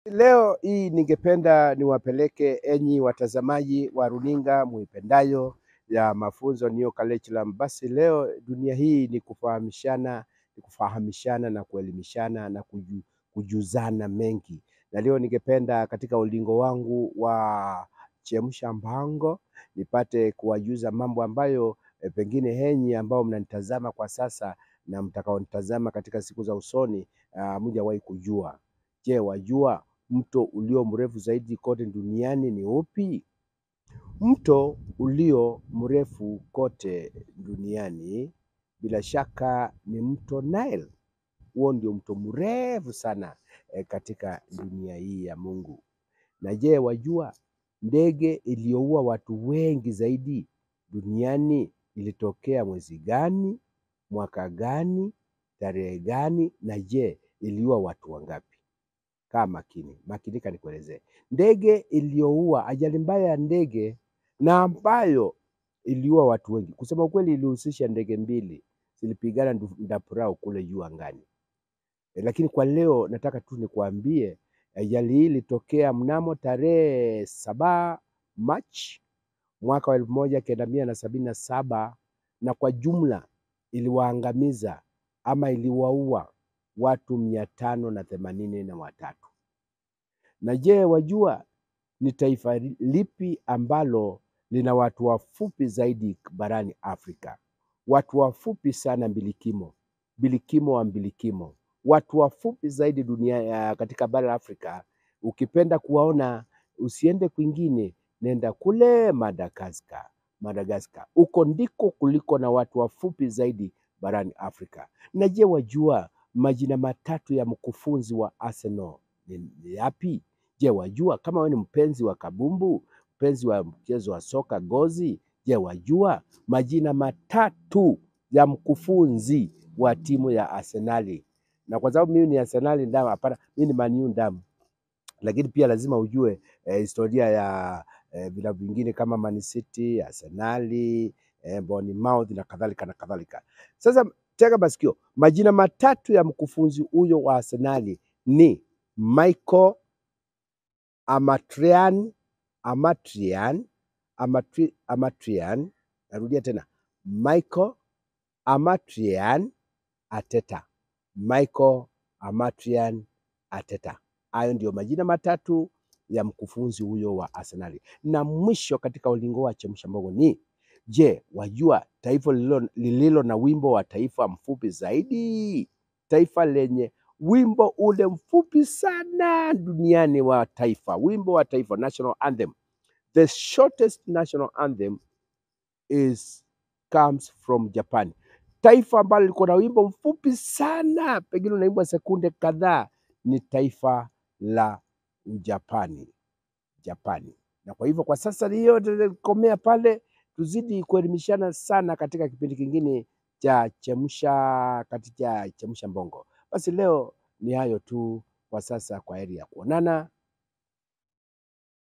Leo hii ningependa niwapeleke enyi watazamaji wa runinga muipendayo ya Mafunzo New Curriculum. Basi leo dunia hii ni kufahamishana, ni kufahamishana na kuelimishana na kujuzana mengi. Na leo ningependa katika ulingo wangu wa Chemsha Mpango nipate kuwajuza mambo ambayo pengine henyi ambao mnanitazama kwa sasa na mtakaonitazama katika siku za usoni hamjawahi kujua. Je, wajua mto ulio mrefu zaidi kote duniani ni upi? Mto ulio mrefu kote duniani bila shaka ni mto Nile. Huo ndio mto mrefu sana katika dunia hii ya Mungu. Na je, wajua ndege iliyoua watu wengi zaidi duniani ilitokea mwezi gani, mwaka gani, tarehe gani, na je, iliua watu wangapi? Kaa makini, makinika nikuelezee. Ndege iliyoua, ajali mbaya ya ndege na ambayo iliua watu wengi, kusema ukweli, ilihusisha ndege mbili zilipigana ndapurao kule juu angani. Lakini kwa leo nataka tu nikuambie ajali hii ilitokea mnamo tarehe 7 Machi mwaka wa 1977 na kwa jumla iliwaangamiza ama iliwaua watu 583. Na je, wajua ni taifa lipi ambalo lina watu wafupi zaidi barani Afrika? Watu wafupi sana, mbilikimo, bilikimo wa mbilikimo, watu wafupi zaidi dunia katika bara la Afrika. Ukipenda kuwaona usiende kwingine, nenda kule Madagascar. Madagascar huko ndiko kuliko na watu wafupi zaidi barani Afrika. Na je, wajua majina matatu ya mkufunzi wa Arsenal ni yapi? Je, wajua kama wewe ni mpenzi wa kabumbu, mpenzi wa mchezo wa soka gozi, je, wajua majina matatu ya mkufunzi wa timu ya Arsenali? Na kwa sababu mimi ni Arsenali ndamu, hapana, mimi ni Man U ndamu, lakini pia lazima ujue historia ya vilabu vingine kama Man City, Arsenali, Bournemouth na kadhalika na kadhalika. Sasa tega masikio, majina matatu ya mkufunzi huyo wa Arsenali ni Michael Amatrian, Amatrian, Amatrian, narudia tena, Michael Amatrian Arteta, Michael Amatrian Arteta. Hayo ndio majina matatu ya mkufunzi huyo wa Arsenali. Na mwisho katika ulingo wa Chemsha Mbogo ni je, wajua taifa lililo na wimbo wa taifa mfupi zaidi? Taifa lenye wimbo ule mfupi sana duniani wa taifa, wimbo wa taifa, national anthem. The shortest national anthem is comes from Japan. Taifa ambalo liko na wimbo mfupi sana, pengine unaimbwa sekunde kadhaa, ni taifa la Ujapani. Japani. Na kwa hivyo kwa sasa hiyo tukomea pale, tuzidi kuelimishana sana katika kipindi kingine cha Chemsha, katika Chemsha Mbongo. Basi leo ni hayo tu kwa sasa, kwa heri ya kuonana.